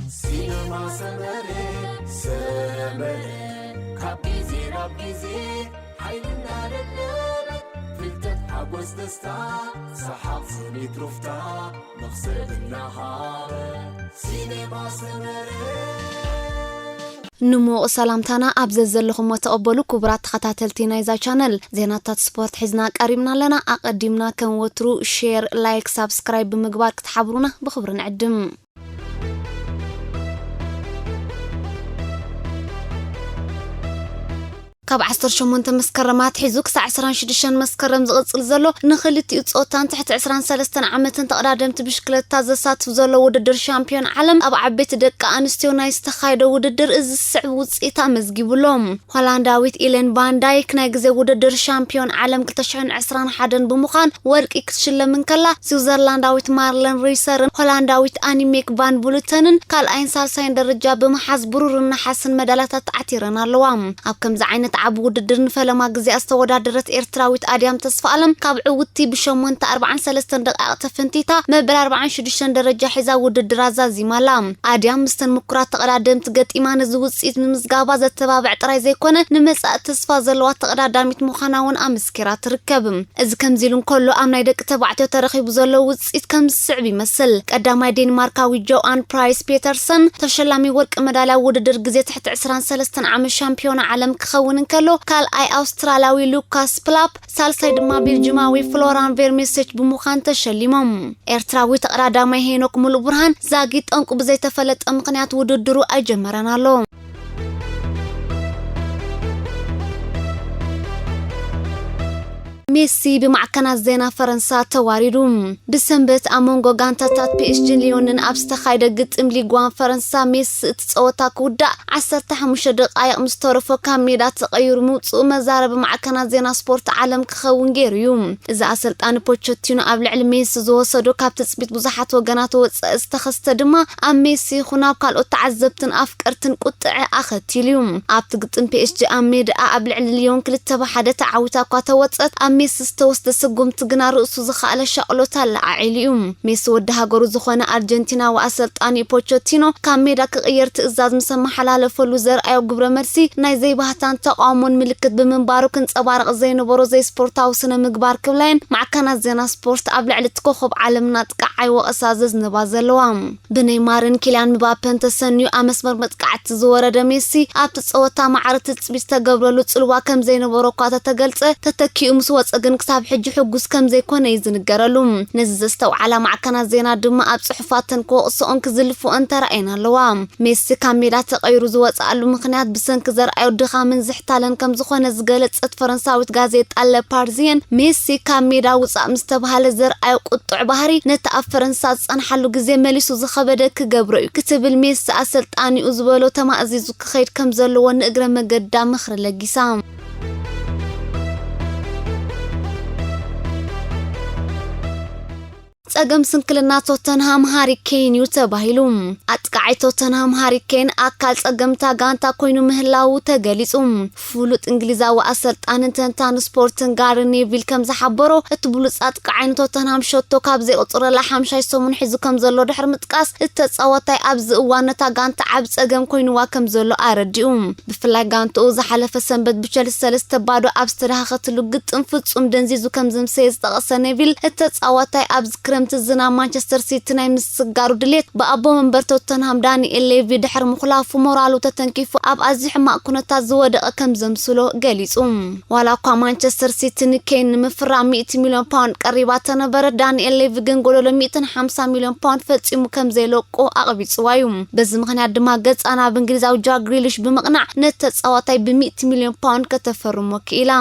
ሲነማ ሰመረ፣ ሰመረ፣ ካብ ግዜ ናብ ግዜ ሓይልና ደደበ፣ ፍልጠት፣ ሓጎስ፣ ደስታ፣ ሰሓቕ፣ ስኒት፣ ሩፍታ፣ መኽሰብ እናሃበ። ሲነማ ሰመረ። ንሙቕ ሰላምታና ኣብ ዘዘለኹሞ ተቐበሉ። ክቡራት ተኸታተልቲ ናይዛ ቻነል፣ ዜናታት ስፖርት ሒዝና ቀሪብና ኣለና። ኣቐዲምና ከም ወትሩ ሼር፣ ላይክ፣ ሳብስክራይብ ብምግባር ክትሓብሩና ብኽብሪ ንዕድም። ካብ ዓሰርተ ሸሞንተ መስከረም ኣትሒዙ ክሳዕ ዕስራን ሽዱሽተን መስከረም ዝቕጽል ዘሎ ንኽልቲኡ ጾታን ትሕቲ ዕስራን ሰለስተን ዓመትን ተቐዳደምቲ ብሽክለታ ዘሳትፍ ዘሎ ውድድር ሻምፒዮን ዓለም ኣብ ዓበይቲ ደቂ ኣንስትዮ ናይ ዝተኻየደ ውድድር እዚ ዝስዕብ ውጽኢት ኣመዝጊቡሎም። ሆላንዳዊት ኢለን ቫን ዳይክ ናይ ግዜ ውድድር ሻምፒዮን ዓለም ክልተ ሽሕን ዕስራን ሓደን ብምዃን ወርቂ ክትሽለም እንከላ፣ ስዊዘርላንዳዊት ማርለን ሪሰርን ሆላንዳዊት ኣኒሜክ ቫን ቡሉተንን ካልኣይን ሳልሳይን ደረጃ ብምሓዝ ብሩርን ነሓስን መዳልያታት ዓቲረን ኣለዋ። ኣብ ከምዚ ዓይነት ዓቢ ውድድር ንፈለማ ግዜ ዝተወዳደረት ኤርትራዊት ኣድያም ተስፋኣለም ካብ ዕውትቲ ብሸሞንተ ኣርባዓን ሰለስተን ደቂቕ ተፈንቲታ መበል ኣርባዓን ሽዱሽተን ደረጃ ሒዛ ውድድር ኣዛዚማ ኣላ። ኣድያም ምስተን ምኩራት ተቐዳደምቲ ገጢማ ነዚ ውጽኢት ምምዝጋባ ዘተባብዕ ጥራይ ዘይኮነ ንመጻኢ ተስፋ ዘለዋ ተቐዳዳሚት ምዃና እውን ኣመስኪራ ትርከብ። እዚ ከምዚ ኢሉ እንከሎ ኣብ ናይ ደቂ ተባዕትዮ ተረኺቡ ዘሎ ውጽኢት ከም ዝስዕብ ይመስል። ቀዳማይ ዴንማርካዊ ጆኣን ፕራይስ ፔተርሰን ተሸላሚ ወርቂ መዳልያ ውድድር ግዜ ትሕቲ ዕስራን ሰለስተን ዓመት ሻምፒዮና ዓለም ክኸውን እንከሎ፣ ካልኣይ ኣውስትራልያዊ ሉካስ ፕላፕ፣ ሳልሳይ ድማ ቤልጅማዊ ፍሎራን ቬርሜሴች ብምዃን ተሸሊሞም። ኤርትራዊ ተቐዳዳማይ ሄኖክ ሙሉእ ብርሃን ዛጊት ጠንቁ ብዘይተፈለጠ ምኽንያት ውድድሩ ኣይጀመረን ኣሎ። ሜሲ ብማዕከናት ዜና ፈረንሳ ተዋሪዱ። ብሰንበት ኣብ መንጎ ጋንታታት ፒ ኤስ ጂ ን ሊዮንን ኣብ ዝተኻየደ ግጥም ሊግ ዋን ፈረንሳ፣ ሜሲ እቲ ጸወታ ክውዳእ ዓሰርተ ሓሙሽተ ደቃይቕ ምስ ተረፎ ካብ ሜዳ ተቐይሩ ምውጽኡ መዛረቢ ማዕከናት ዜና ስፖርት ዓለም ክኸውን ገይሩ እዩ። እዚ ኣሰልጣኒ ፖቸቲኖ ኣብ ልዕሊ ሜሲ ዝወሰዶ ካብ ትጽቢት ብዙሓት ወገናት ወጻኢ ዝተኸስተ ድማ ኣብ ሜሲ ይኹን ኣብ ካልኦት ተዓዘብትን ኣፍቀርትን ቁጥዐ ኣኸቲሉ እዩ። ኣብቲ ግጥም ፒ ኤስ ጂ ኣብ ሜዳኣ ኣብ ልዕሊ ሊዮን ክልተ ብ ሓደ ተዓዊታ እኳ ተወጸት፣ ኣብ ሜሲ ዝተወስደ ስጉምቲ ግና ርእሱ ዝኸኣለ ሻቕሎት ኣለዓዒሉ እዩ። ሜሲ ወዲ ሃገሩ ዝኾነ ኣርጀንቲናዊ ኣሰልጣኒ ፖቸቲኖ ካብ ሜዳ ክቕየር ትእዛዝ ምስ ኣመሓላለፈሉ ዘርኣዮ ግብረ መልሲ ናይ ዘይባህታን ተቓውሞን ምልክት ብምንባሩ ክንጸባረቕ ዘይነበሮ ዘይስፖርታዊ ስነ ምግባር ክብላየን ማዕከናት ዜና ስፖርት ኣብ ልዕሊ እቲ ኮኸብ ዓለምና ጥቃዓይ ወቐሳ ዘዝንባ ዘለዋ። ብኔይማርን ኪልያን ምባፐን ተሰንዩ ኣብ መስመር መጥቃዕቲ ዝወረደ ሜሲ ኣብቲ ጸወታ ማዕረ ትጽቢት ዝተገብረሉ ጽልዋ ከም ዘይነበሮ እኳ ተተገልጸ፣ ተተኪኡ ምስ ወጸ ግን ክሳብ ሕጂ ሕጉስ ከም ዘይኮነ እዩ ዝንገረሉ። ነዚ ዘስተውዓላ ማዕከናት ዜና ድማ ኣብ ጽሑፋተን ክወቕስኦን ክዝልፍኦን ተራእየን ኣለዋ። ሜሲ ካብ ሜዳ ተቐይሩ ዝወጽኣሉ ምኽንያት ብሰንኪ ዘርኣዮ ድኻምን ዝሕታለን ከም ዝኾነ ዝገለጸት ፈረንሳዊት ጋዜጣ ለ ፓርዚየን፣ ሜሲ ካብ ሜዳ ውጻእ ምስ ተባሃለ ዘርኣዮ ቁጡዕ ባህሪ ነቲ ኣብ ፈረንሳ ዝጸንሓሉ ግዜ መሊሱ ዝኸበደ ክገብሮ እዩ ክትብል ሜሲ ኣሰልጣኒኡ ዝበሎ ተማእዚዙ ክኸይድ ከም ዘለዎ ንእግረ መገዳ ምኽሪ ለጊሳ። ጸገም ስንክልና ቶተንሃም ሃሪ ኬን እዩ ተባሂሉ። ኣጥቃዓይ ቶተንሃም ሃሪ ኬን ኣካል ጸገምታ ጋንታ ኮይኑ ምህላዉ ተገሊጹ። ፍሉጥ እንግሊዛዊ ኣሰልጣንን ተንታኒ ስፖርትን ጋሪ ኔቪል ከም ዝሓበሮ፣ እቲ ብሉጽ ኣጥቃዓይ ንቶተንሃም ሸቶ ካብ ዘይቆጽረላ ሓምሻይ ሰሙን ሒዙ ከም ዘሎ ድሕሪ ምጥቃስ፣ እቲ ተጻዋታይ ኣብዚ እዋን ነታ ጋንታ ዓቢ ጸገም ኮይንዋ ከም ዘሎ ኣረዲኡ። ብፍላይ ጋንትኡ ዝሓለፈ ሰንበት ብቸልሲ ሰለስተ ባዶ ኣብ ዝተዳሃኸትሉ ግጥም ፍጹም ደንዚዙ ከም ዝምሰየ ዝጠቐሰ ኔቪል፣ እቲ ተጻዋታይ ኣብዚ ክረምቲ ዝናብ ማንቸስተር ሲቲ ናይ ምስግጋሩ ድሌት ብኣቦ መንበር ቶተንሃም ዳንኤል ሌቪ ድሕሪ ምኹላፉ ሞራሉ ተተንኪፉ ኣብ ኣዝዩ ሕማቕ ኩነታት ዝወደቐ ከም ዘምስሎ ገሊጹ። ዋላ እኳ ማንቸስተር ሲቲ ንኬን ንምፍራም ሚእቲ ሚልዮን ፓውንድ ቀሪባ ተነበረ፣ ዳንኤል ሌቪ ግን ጎደሎ ሚእትን ሓምሳ ሚልዮን ፓውንድ ፈጺሙ ከም ዘይለቆ ኣቕቢጽዋ እዩ። በዚ ምኽንያት ድማ ገጻ ናብ እንግሊዛዊ ጃክ ግሪሊሽ ብምቕናዕ ነቲ ተጻዋታይ ብሚእቲ ሚልዮን ፓውንድ ከተፈርሞ ክኢላ።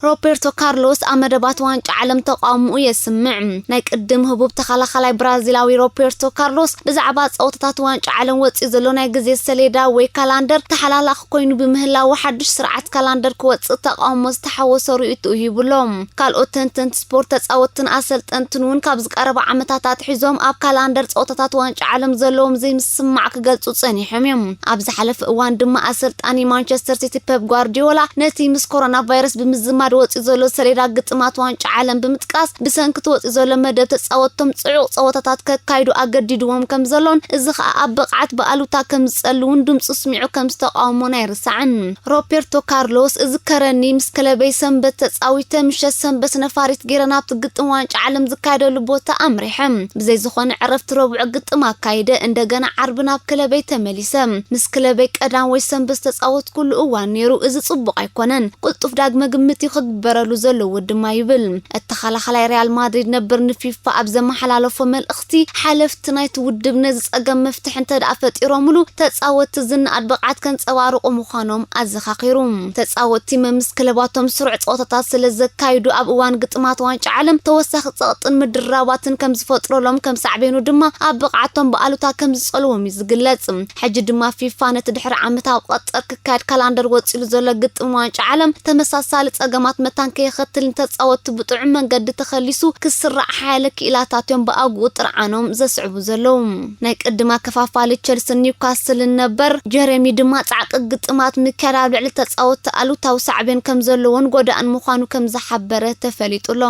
ሮቤርቶ ካርሎስ ኣብ መደባት ዋንጫ ዓለም ተቓውሞኡ የስምዕ። ናይ ቅድም ህቡብ ተኸላኻላይ ብራዚላዊ ሮቤርቶ ካርሎስ ብዛዕባ ጸወታታት ዋንጫ ዓለም ወጺኡ ዘሎ ናይ ግዜ ሰሌዳ ወይ ካላንደር ተሓላላኺ ኮይኑ ብምህላዉ ሓድሽ ስርዓት ካላንደር ክወጽእ ተቓውሞ ዝተሓወሶ ርእይቶኡ ሂቡ ኣሎ። ካልኦት ተንተንቲ ስፖርት ተጻወትትን ኣሰልጠንትን እውን ካብዚ ቀረባ ዓመታት ኣትሒዞም ኣብ ካላንደር ጸወታታት ዋንጫ ዓለም ዘለዎም ዘይምስምማዕ ክገልጹ ጸኒሖም እዮም። ኣብ ዝሓለፈ እዋን ድማ ኣሰልጣኒ ማንቸስተር ሲቲ ፔፕ ጓርዲዮላ ነቲ ምስ ኮሮና ቫይረስ ብምዝማድ ወፂኡ ዘሎ ሰሌዳ ግጥማት ዋንጫ ዓለም ብምጥቃስ፣ ብሰንኪ እቲ ወፂኡ ዘሎ መደብ ተፃወቶም ፅዑቕ ፀወታታት ከካይዱ ኣገዲድዎም ከም ዘሎን፣ እዚ ከዓ ኣብ ብቕዓት ብኣሉታ ከም ዝፀልውን ድምፁ ስሚዑ ከም ዝተቃወሞን ኣይርሳዕን። ሮቤርቶ ካርሎስ፣ እዚ ከረኒ ምስ ክለበይ ሰንበት ተፃዊተ፣ ምሸት ሰንበት ነፋሪት ገይረ ናብቲ ግጥም ዋንጫ ዓለም ዝካየደሉ ቦታ ኣምሪሐ። ብዘይ ዝኾነ ዕረፍቲ ረቡዕ ግጥም ኣካይደ፣ እንደገና ዓርቢ ናብ ክለበይ ተመሊሰ። ምስ ክለበይ ቀዳም ወይ ሰንበት ዝተፃወትኩሉ እዋን ነይሩ። እዚ ፅቡቕ ኣይኮነን። ቅልጡፍ ዳግመ ግምት እዩ ክግበረሉ ዘለዎ ድማ ይብል። ተኸላኻላይ ሪያል ማድሪድ ነበር ንፊፋ ኣብ ዘመሓላለፎ መልእኽቲ፣ ሓለፍቲ ናይቲ ውድብ ነዚ ጸገም መፍትሒ እንተ ደኣ ፈጢሮምሉ፣ ተጻወትቲ ዝነኣድ ብቕዓት ከንጸባርቑ ምዃኖም ኣዘኻኺሩ። ተጻወትቲ መምስ ክለባቶም ስሩዕ ጸወታታት ስለ ዘካይዱ፣ ኣብ እዋን ግጥማት ዋንጫ ዓለም ተወሳኺ ጸቕጥን ምድርራባትን ከም ዝፈጥረሎም፣ ከም ሳዕቤኑ ድማ ኣብ ብቕዓቶም ብኣሉታ ከም ዝጸልዎም እዩ ዝግለጽ። ሕጂ ድማ ፊፋ ነቲ ድሕሪ ዓመታዊ ቀጸር ክካየድ ካላንደር ወጺሉ ዘሎ ግጥም ዋንጫ ዓለም ተመሳሳሊ ጸገማት መታን ከየኸትል ንተጻወትቲ ብጥዑም መንገዲ ተኸሊሱ ክስራዕ ሓያለ ክኢላታት እዮም ብኣግኡ ጥርዓኖም ዘስዕቡ ዘለዉ። ናይ ቅድም ኣከፋፋሊ ቸልስን ኒውካስልን ነበር ጀረሚ ድማ ጻዕቂ ግጥማት ምክያድ ኣብ ልዕሊ ተጻወትቲ ኣሉታዊ ሳዕቤን ከም ዘለዎን ጎዳእን ምዃኑ ከም ዝሓበረ ተፈሊጡ ኣሎ።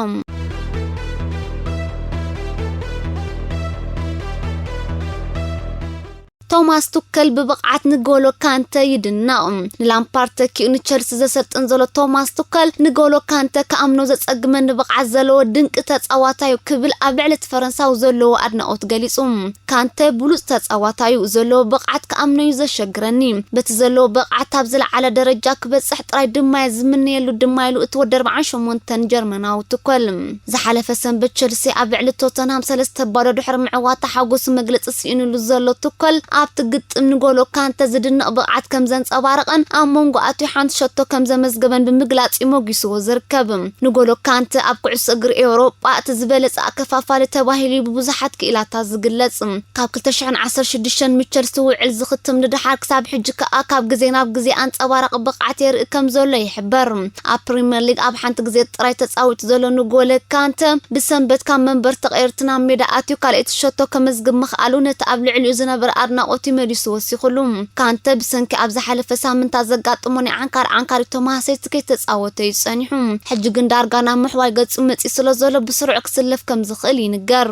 ቶማስ ቱከል ብብቕዓት ንጎሎ ካንተ ይድነቕ። ንላምፓርድ ተኪኡ ንቸልሲ ዘሰልጥን ዘሎ ቶማስ ቱከል ንጎሎ ካንተ ክኣምኖ ዘጸግመኒ ብቕዓት ዘለዎ ድንቂ ተጻዋታይ እዩ ክብል ኣብ ልዕሊ እቲ ፈረንሳዊ ዘለዎ ኣድናቖት ገሊጹ። ካንተ ብሉጽ ተጻዋታይ እዩ፣ ዘለዎ ብቕዓት ክኣምኖ እዩ ዘሸግረኒ። በቲ ዘለዎ ብቕዓት ኣብ ዝለዓለ ደረጃ ክበጽሕ ጥራይ ድማ እየ ዝምነየሉ ድማ ኢሉ እቲ ወዲ ኣርብዓን ሸሞንተን ጀርመናዊ ቱከል። ዝሓለፈ ሰንበት ቸልሲ ኣብ ልዕሊ ቶተንሃም ሰለስተ ባዶ ድሕሪ ምዕዋት ተሓጎሱ መግለጺ ስኢኑሉ ዘሎ ቱከል፣ ኣብቲ ግጥም ንጎሎ ካንተ ዝድነቕ ብቕዓት ከም ዘንጸባረቐን ኣብ መንጎ ኣትዩ ሓንቲ ሸቶ ከም ዘመዝገበን ብምግላጽ እዩ ሞጊስዎ ዝርከብ። ንጎሎ ካንተ ኣብ ኩዕሶ እግሪ ኤውሮጳ እቲ ዝበለጸ ኣከፋፋሊ ተባሂሉ እዩ ብብዙሓት ክኢላታት ዝግለጽ። ካብ ክልተ ሽሕን ዓሰርተ ሽዱሽተን ምስ ቸልሲ ውዕል ዝኽትም ንደሓር ክሳብ ሕጂ ከኣ ካብ ግዜ ናብ ግዜ ኣንጸባራቒ ብቕዓት የርኢ ከም ዘሎ ይሕበር። ኣብ ፕሪምየር ሊግ ኣብ ሓንቲ ግዜ ጥራይ ተጻዊቱ ዘሎ ንጎሎ ካንተ፣ ብሰንበት ካብ መንበር ተቐይርቱ ናብ ሜዳ ኣትዩ ካልኣይቲ ሸቶ ከመዝግብ ምኽኣሉ፣ ነቲ ኣብ ልዕሊኡ ዝነበረ ኣድናቖት እዩ መሊሱ ወሲኹሉ። ካንተ ብሰንኪ ኣብ ዝሓለፈ ሳምንታት ዘጋጠሞ ናይ ዓንካር ዓንካሪቶ ማህሰይቲ ከይተጻወተ እዩ ጸኒሑ። ሕጂ ግን ዳርጋ ናብ ምሕዋይ ገጹ መጺኡ ስለ ዘሎ፣ ብስሩዕ ክስለፍ ከም ዝኽእል ይንገር።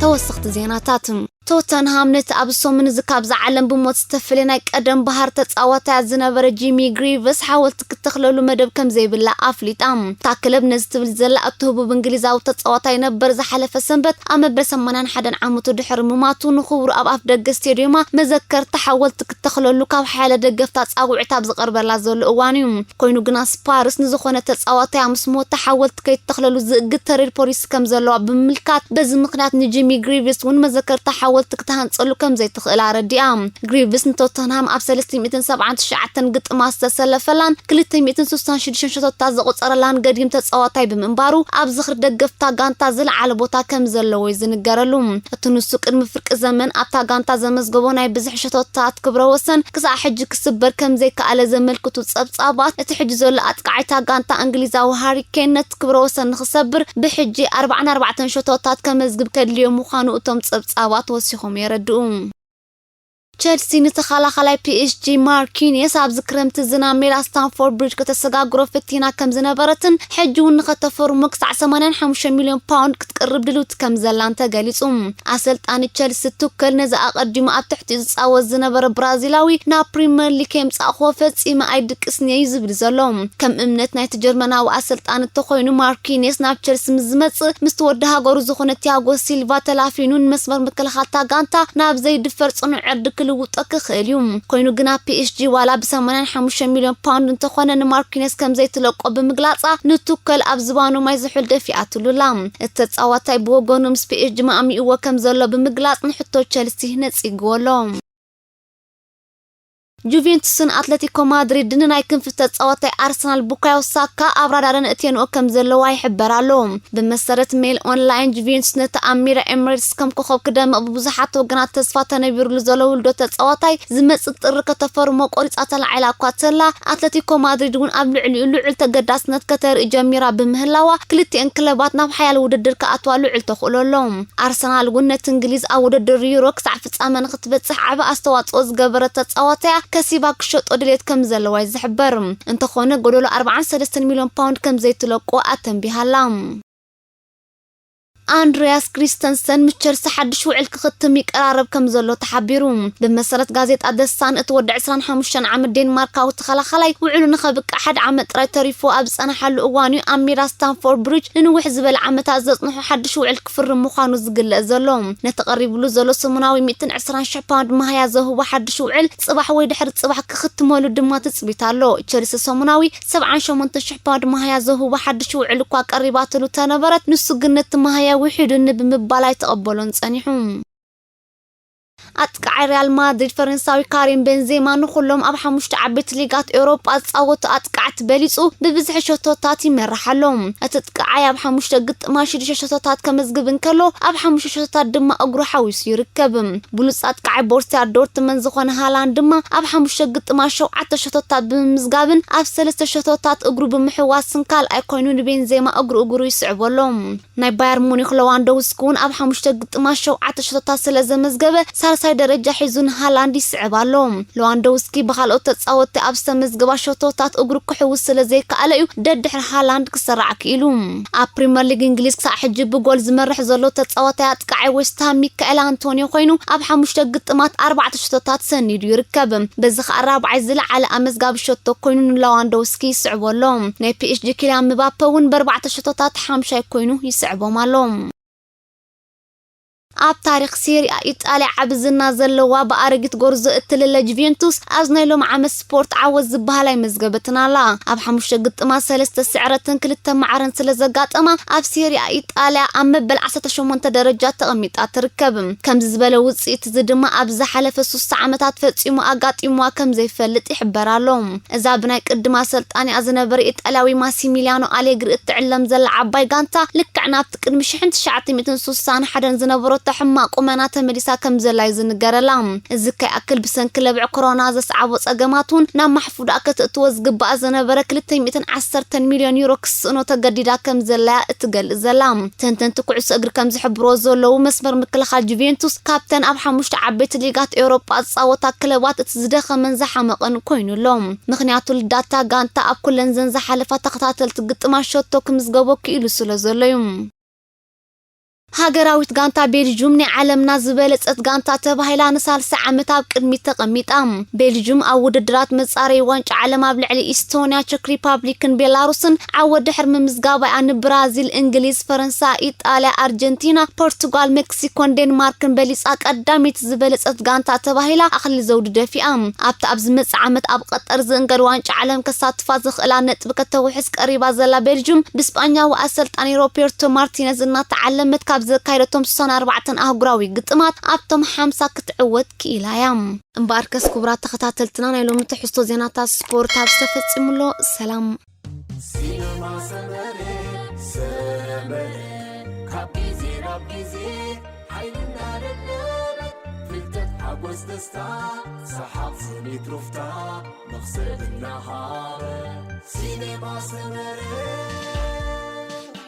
ተወሰኽቲ ዜናታት። ቶተንሃም ነቲ ኣብ ሰሙን እዚ ካብዛ ዓለም ብሞት ዝተፈለየ ናይ ቀደም ባህር ተጻዋታያ ዝነበረ ጂሚ ግሪቭስ ሓወልቲ ክተኽለሉ መደብ ከም ዘይብላ ኣፍሊጣ። እታ ክለብ ነዚ ትብል ዘላ፣ እቲ ህቡብ እንግሊዛዊ ተጻዋታይ ነበር ዝሓለፈ ሰንበት ኣብ መበል ሰማንያን ሓደን ዓመቱ ድሕሪ ምማቱ ንኽብሩ ኣብ ኣፍ ደገ ስቴድዮማ መዘከርታ ሓወልቲ ክተኽለሉ ካብ ሓያለ ደገፍታ ጻውዒት ኣብ ዝቐርበላ ዘሎ እዋን እዩ። ኮይኑ ግና ስፓርስ ንዝኾነ ተጻዋታይ ምስ ሞተ ሓወልቲ ከይተኽለሉ ዝእግድ ተሪር ፖሊሲ ከም ዘለዋ ብምምልካት፣ በዚ ምኽንያት ንጂሚ ግሪቭስ እውን መዘከርታ ሓወልቲ ክትሃንጸሉ ከም ዘይትኽእል ኣረዲኣ። ግሪቭስ ንቶተንሃም ኣብ ሰለስተ ሚእትን ሰብዓን ትሽዓተን ግጥማት ዝተሰለፈላን ክልተ ሚእትን ስሳን ሽዱሽተን ሸቶታት ዘቑጸረላን ገዲም ተጻዋታይ ብምንባሩ፣ ኣብ ዝኽሪ ደገፍታ ጋንታ ዝለዓለ ቦታ ከም ዘለዎ እዩ ዝንገረሉ። እቲ ንሱ ቅድሚ ፍርቂ ዘመን ኣብታ ጋንታ ዘመዝገቦ ናይ ብዝሒ ሸቶታት ክብረ ወሰን ክሳዕ ሕጂ ክስበር ከም ዘይከኣለ ዘመልክቱ ጸብጻባት፣ እቲ ሕጂ ዘሎ ኣጥቃዒታ ጋንታ እንግሊዛዊ ሃሪ ኬን ነቲ ክብረ ወሰን ንኽሰብር ብሕጂ ኣርባዓን ኣርባዕተን ሸቶታት ከመዝግብ ከድልዮ ምዃኑ እቶም ጸብጻባት ወሲኾም የረድኡ። ቸልሲ ንተኸላኻላይ ፒ ኤስ ጂ ማርኪኒየስ ኣብዚ ክረምቲ ዝናብ ሜዳ ስታንፎርድ ብሪጅ ከተሰጋግሮ ፈቲና ከም ዝነበረትን ሕጂ እውን ንኸተፈርሞ ክሳዕ ሰማንያን ሓሙሽተ ሚልዮን ፓውንድ ክትቅርብ ድልውቲ ከም ዘላን ተገሊጹ። ኣሰልጣኒ ቸልሲ ቱከል ነዚ ኣቐዲሙ ኣብ ትሕቲኡ ዝጻወት ዝነበረ ብራዚላዊ ናብ ፕሪምየር ሊግ ከምጻእክዎ ፈጺመ ኣይድቅስን እየ እዩ ዝብል ዘሎ። ከም እምነት ናይቲ ጀርመናዊ ኣሰልጣኒ እንተኾይኑ፣ ማርኪኒየስ ናብ ቸልሲ ምስ ዝመጽእ ምስቲ ወዲ ሃገሩ ዝኾነ ቲያጎ ሲልቫ ተላፊኑ ንመስመር ምክልኻል እታ ጋንታ ናብ ዘይድፈር ጽኑዕ ዕርዲ ክልውጦ ክኽእል እዩ። ኮይኑ ግና ፒ ኤስ ጂ ዋላ ብ ሰማንያን ሓሙሽተ ሚልዮን ፓውንድ እንተኾነ ንማርኪኒየስ ከም ዘይትለቆ ብምግላጻ ንቱከል ኣብ ዝባኑ ማይ ዝሑል ደፊኣትሉ ኣላ። እቲ ተጻዋታይ ብወገኑ ምስ ፒ ኤስ ጂ ማእሚእዎ ከም ዘሎ ብምግላጽ ንሕቶ ቸልሲ ነጺግዎ ኣሎ። ጁቬንቱስን ኣትለቲኮ ማድሪድን ናይ ክንፊ ተጻዋታይ ኣርሰናል ቡካዮ ሳካ ኣብ ራዳረን እትየንኦ ከም ዘለዋ ይሕበር ኣሎ። ብመሰረት ሜል ኦንላይን፣ ጁቬንቱስ ነቲ ኣሚራ ኤምሬትስ ከም ኮኸብ ክደምቕ ብብዙሓት ወገናት ተስፋ ተነቢሩሉ ዘሎ ውልዶ ተጻዋታይ ዝመጽእ ጥሪ ከተፈርሞ ቆሪጻ ተላዒላ እኳ ተላ፣ ኣትለቲኮ ማድሪድ እውን ኣብ ልዕሊኡ ልዑል ተገዳስነት ከተርኢ ጀሚራ ብምህላዋ፣ ክልቲኤን ክለባት ናብ ሓያል ውድድር ክኣትዋ ልዑል ተኽእሎ ኣሎ። ኣርሰናል እውን ነቲ እንግሊዝ ኣብ ውድድር ዩሮ ክሳዕ ፍጻመ ንክትበጽሕ ዓቢ ኣስተዋጽኦ ዝገበረት ተጻዋታያ ከሲባ ክሸጦ ድሌት ከም ዘለዋ እዩ ዝሕበር። እንተኾነ፣ ጎደሎ ኣርባዓን ሰለስተን ሚልዮን ፓውንድ ከም ዘይትለቆ ኣተንቢሃላ። ኣንድሪያስ ክሪስተንሰን ምስ ቸልሲ ሓድሽ ውዕል ክኽትም ይቀራረብ ከም ዘሎ ተሓቢሩ። ብመሰረት ጋዜጣ ደሳን፣ እቲ ወዲ ዕስራን ሓሙሽተን ዓመት ዴንማርካዊ ተኸላኻላይ ውዕሉ ንኸብቅዕ ሓደ ዓመት ጥራይ ተሪፉ ኣብ ዝጸናሓሉ እዋን እዩ ኣብ ሜዳ ስታንፎርድ ብሪጅ ንንውሕ ዝበለ ዓመታት ዘጽንሖ ሓድሽ ውዕል ክፍርም ምዃኑ ዝግለጽ ዘሎ። ነቲ ቀሪብሉ ዘሎ ሰሙናዊ ሚእትን ዕስራን ሽሕ ፓውንድ መሃያ ዘውህቦ ሓድሽ ውዕል ጽባሕ ወይ ድሕሪ ጽባሕ ክኽትመሉ ድማ ትጽቢት ኣሎ። ቸልሲ ሰሙናዊ ሰብዓን ሸሞንተን ሽሕ ፓውንድ መሃያ ዘውህቦ ሓድሽ ውዕል እኳ ቀሪባትሉ ተነበረት፣ ንሱ ግን ነቲ መሃያ ውሒዱኒ ብምባል ኣይተቐበሎን ጸኒሑ። ኣጥቃዓይ ሪያል ማድሪድ ፈረንሳዊ ካሪም ቤንዜማ ንኹሎም ኣብ ሓሙሽተ ዓበይቲ ሊጋት ኤውሮጳ ዝጻወቱ ኣጥቃዕቲ በሊጹ ብብዝሒ ሸቶታት ይመርሕ ኣሎ። እቲ ኣጥቃዓይ ኣብ ሓሙሽተ ግጥማት ሽዱሽተ ሸቶታት ከመዝግብ እንከሎ፣ ኣብ ሓሙሽተ ሸቶታት ድማ እግሩ ሓዊሱ ይርከብ። ብሉጽ ኣጥቃዓይ ቦርሲያ ዶርትመን ዝኾነ ሃላንድ ድማ ኣብ ሓሙሽተ ግጥማት ሸውዓተ ሸቶታት ብምምዝጋብን ኣብ ሰለስተ ሸቶታት እግሩ ብምሕዋስን ካልኣይ ኮይኑ ንቤንዜማ እግሩ እግሩ ይስዕቦ ኣሎ። ናይ ባየር ሙኒክ ሎዋንዶውስኪ እውን ኣብ ሓሙሽተ ግጥማት ሸውዓተ ሸቶታት ስለ ዘመዝገበ ሳልሳይ ደረጃ ሒዙ ንሃላንድ ይስዕብ ኣሎ። ሎዋንዶውስኪ ብኻልኦት ተጻወትቲ ኣብ ዝተመዝገባ ሸቶታት እግሩ ክሕውስ ስለ ዘይከኣለ እዩ ደድሕሪ ሃላንድ ክሰራዕ ክኢሉ። ኣብ ፕሪምየር ሊግ እንግሊዝ ክሳዕ ሕጂ ብጎል ዝመርሕ ዘሎ ተጻዋታይ ኣጥቃዓይ ዌስትሃም ሚካኤል ኣንቶኒዮ ኮይኑ ኣብ ሓሙሽተ ግጥማት ኣርባዕተ ሸቶታት ሰኒዱ ይርከብ። በዚ ኸኣ ራብዓይ ዝለዓለ ኣመዝጋቢ ሸቶ ኮይኑ ንለዋንዶውስኪ ይስዕቦ ኣሎ። ናይ ፒኤስጂ ኪልያን ምባፔ እውን ብኣርባዕተ ሸቶታት ሓምሻይ ኮይኑ ይስዕቦም ኣሎ። ኣብ ታሪኽ ሴሪኣ ኢጣልያ ዓቢ ዝና ዘለዋ ብኣረጊት ጎርዞ እትልለ ጁቬንቱስ ኣብዚ ናይ ሎም ዓመት ስፖርት ዓወት ዝበሃል ኣይመዝገበትን ኣላ። ኣብ ሓሙሽተ ግጥማት ሰለስተ ስዕረትን ክልተ ማዕረን ስለ ዘጋጠማ ኣብ ሴሪኣ ኢጣልያ ኣብ መበል ዓሰርተ ሸሞንተ ደረጃ ተቐሚጣ ትርከብ። ከምዚ ዝበለ ውጽኢት እዚ ድማ ኣብ ዝሓለፈ ሱሳ ዓመታት ፈጺሙ ኣጋጢምዋ ከም ዘይፈልጥ ይሕበር ኣሎ። እዛ ብናይ ቅድም ኣሰልጣኒኣ ዝነበረ ኢጣልያዊ ማሲሚሊያኖ ኣሌግሪ እትዕለም ዘላ ዓባይ ጋንታ ልክዕ ናብቲ ቅድሚ ሽሕን ትሽዓተ ሚእትን ሱሳን ሓደን ዝነበረቶ ሕማቕ ቁመና ተመሊሳ ከም ዘላ እዩ ዝንገረላ። እዚ ከይኣክል ብሰንኪ ለብዒ ኮሮና ዘስዓቦ ጸገማት እውን ናብ ማሕፉዳ ከተእትዎ ዝግባኣ ዝነበረ ክልተ ሚእትን ዓሰርተን ሚልዮን ዩሮ ክስእኖ ተገዲዳ ከም ዘላያ እትገልጽ ዘላ። ተንተንቲ ኩዕሶ እግሪ ከም ዝሕብሮ ዘለዉ መስመር ምክልኻል ጁቬንቱስ ካብተን ኣብ ሓሙሽተ ዓበይቲ ሊጋት ኤውሮጳ ዝጻወታ ክለባት እቲ ዝደኸመን ዝሓመቐን ኮይኑ ኣሎ። ምኽንያቱ ልዳታ ጋንታ ኣብ ኩለን ዘን ዝሓለፋ ተኸታተልቲ ግጥማት ሸቶ ክምዝገቦ ክኢሉ ስለ ዘሎ እዩ። ሃገራዊት ጋንታ ቤልጁም ናይ ዓለምና ዝበለጸት ጋንታ ተባሂላ ንሳልሳይ ዓመት ኣብ ቅድሚት ተቐሚጣ። ቤልጁም ኣብ ውድድራት መጻረዪ ዋንጫ ዓለም ኣብ ልዕሊ ኢስቶንያ፣ ቸክ ሪፓብሊክን ቤላሩስን ዓወት ድሕሪ ምምዝጋባ እያ ንብራዚል፣ እንግሊዝ፣ ፈረንሳ፣ ኢጣልያ፣ ኣርጀንቲና፣ ፖርቱጋል፣ ሜክሲኮን ዴንማርክን በሊጻ ቀዳመይቲ ዝበለጸት ጋንታ ተባሂላ ኣኽሊል ዘውዲ ደፊኣ። ኣብቲ ኣብ ዝመጽእ ዓመት ኣብ ቀጠር ዝእንገድ ዋንጫ ዓለም ከሳትፋ ዝኽእላ ነጥቢ ከተውሕስ ቀሪባ ዘላ ቤልጁም ብስጳኛዊ ኣሰልጣኒ ሮቤርቶ ማርቲነዝ እናተዓለመት ካብ ዘካየደቶም ስሳን ኣርባዕተን ኣህጉራዊ ግጥማት ኣብቶም ሓምሳ ክትዕወት ክኢላ እያ። እምበኣርከስ ክቡራት ተኸታተልትና ናይ ሎሚ ትሕዝቶ ዜናታት ስፖርት ኣብ ዝተፈጺሙሎ ሰላም። ሲነማ ሰመረ፣ ሰመረ፣ ካብ ግዜ ናብ ግዜ ሓይሊ እናደለበ፣ ፍልጠት ሓጎስ ደስታ፣ ሰሓቕ ስኒት ሩፍታ፣ መኽሰብ እናሃበ። ሲነማ ሰመረ።